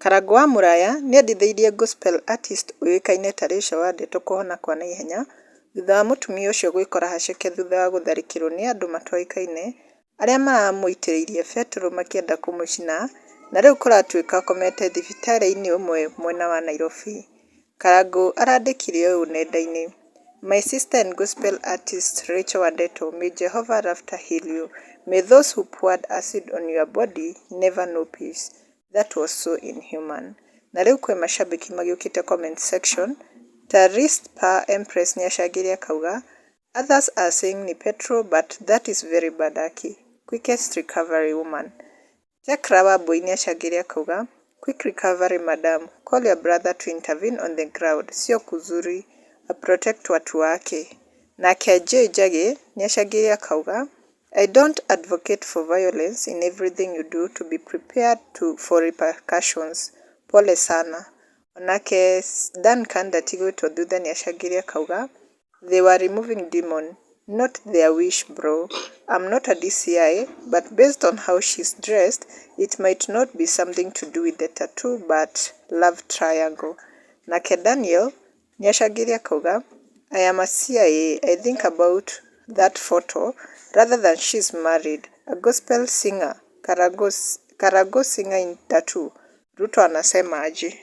Karangũ wa Mũraya nĩendithĩirie gospel artist ũĩkaine ta Rachel Wandeto kũhona kwa naihenya thutha wa mũtumia ũcio gwĩkora haceke thutha wa gũtharĩkĩrwo nĩ andũ matoĩkaine arĩa maramũitĩrĩirie betũrũ makĩenda kũmũcina na rĩu kũratuĩka akomete thibitarĩ-inĩ ũmwe mwena wa Nairobi. Karangũ arandĩkire ũũ nenda-inĩ: "My sister and gospel artist Rachel Wandeto, may Jehovah Rapha heal you. May those who poured acid on your body never know peace. That was so inhuman." Na rĩu kwĩ mashabiki magĩũkĩte comment section ta Rispa Empress nĩacangĩire akauga, "Others are saying ni petrol, but that is very bad, aki. Quickest recovery, woman." Tekra Wambui nĩacangĩire akauga, "Quick recovery, madam. Call your brother to intervene on the ground. Sio kuzuri. Aprotect watu wake." Nake J Njagi nĩacangĩire akauga, "I don't advocate for violence. In everything you do to be prepared for repercussions. Pole sana." Onake Duncan ndatigĩtwo thutha nĩacangĩire akauga, "They were removing demon, not their wish, bro. I'm not a DCI, but based on how she's dressed, it might not be something to do with the tattoo but love triangle." Nake Daniel nĩacangĩire akauga, "I am a CIA. I think about that photo rather than she's married. A gospel singer. Karago singer in tattoo. Ruto anasema aje?"